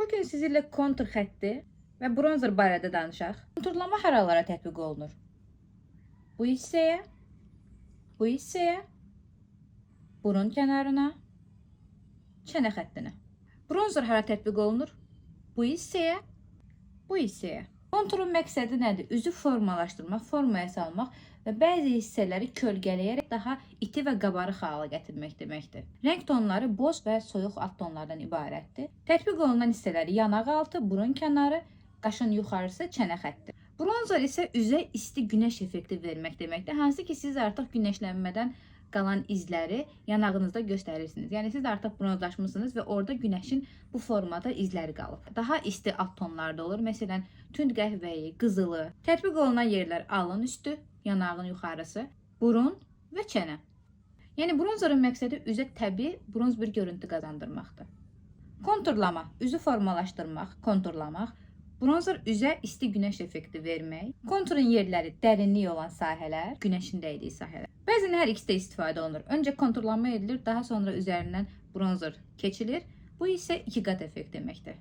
Bugün sizinlə kontur xətti və bronzer barədə danışaq. Konturlama haralara tətbiq olunur? Bu hissəyə, bu hissəyə, burun kənarına, çənə xəttinə. Bronzer hara tətbiq olunur? Bu hissəyə, bu hissəyə. Konturun məqsədi nədir? Üzü formalaşdırmaq, formaya salmaq və bəzi hissələri kölgələyərək daha iti və qabarıq hala gətirmək deməkdir. Rəng tonları boz və soyuq alt tonlardan ibarətdir. Tətbiq olunan hissələri yanaq altı, burun kənarı, qaşın yuxarısı, çənə xətti. Bronzer isə üzə isti günəş effekti vermək deməkdir. Hansı ki siz artıq günəşlənmədən qalan izləri yanağınızda göstərirsiniz. Yəni siz artıq bronzlaşmısınız və orada günəşin bu formada izləri qalıb. Daha isti alt tonlarda olur. Məsələn, tünd qəhvəyi, qızılı. Tətbiq olunan yerlər alın üstü, yanağın yuxarısı, burun və çənə. Yəni bronzerın məqsədi üzə təbii bronz bir görüntü qazandırmaqdır. Konturlama, üzü formalaşdırmaq, konturlamaq. Bronzer üzə isti günəş effekti vermək. Konturun yerləri dərinlik olan sahələr, günəşin dəydiyi sahələr. Bəzən hər ikisi də istifadə olunur. Öncə konturlama edilir, daha sonra üzərindən bronzer keçilir. Bu isə iki qat effekt deməkdir.